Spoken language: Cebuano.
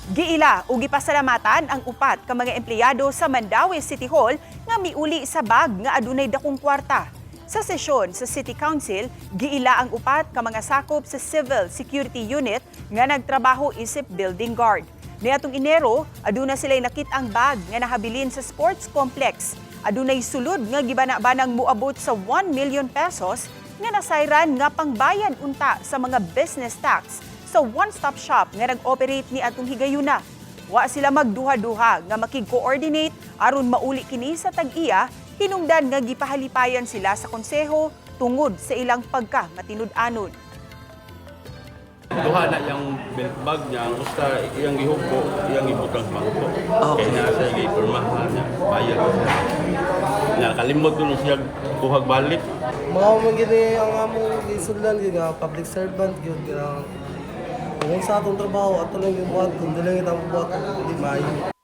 Giila ug gipasalamatan ang upat ka mga empleyado sa Mandaue City Hall nga miuli sa bag nga adunay dakong kwarta. Sa sesyon sa City Council, giila ang upat ka mga sakop sa Civil Security Unit nga nagtrabaho isip building guard. Niadtong Enero, aduna sila'y nakit-ang bag nga nahabilin sa sports complex. Adunay sulod nga gibana-banang muabot sa 1 million pesos nga nasayran nga pangbayad unta sa mga business tax sa one-stop shop nga nag-operate niadtong higayuna. Wa sila magduha-duha nga makig-coordinate aron mauli kini sa tag-iya, hinungdan nga gipahalipayan sila sa konseho tungod sa ilang pagka matinud-anon. Duha na iyang belt bag niya, ang usa iyang gihubo, iyang gibutang sa bangko. Okay. Kaya na siya gipirmahan niya, bayad siya. Nga kalimot ko siya kuhag balik. Mao man gini ang among gisudlan gyud nga public servant gyud nga kung sa atong trabaho ato lang gibuhat, kung dili kita buhat, dili maayo.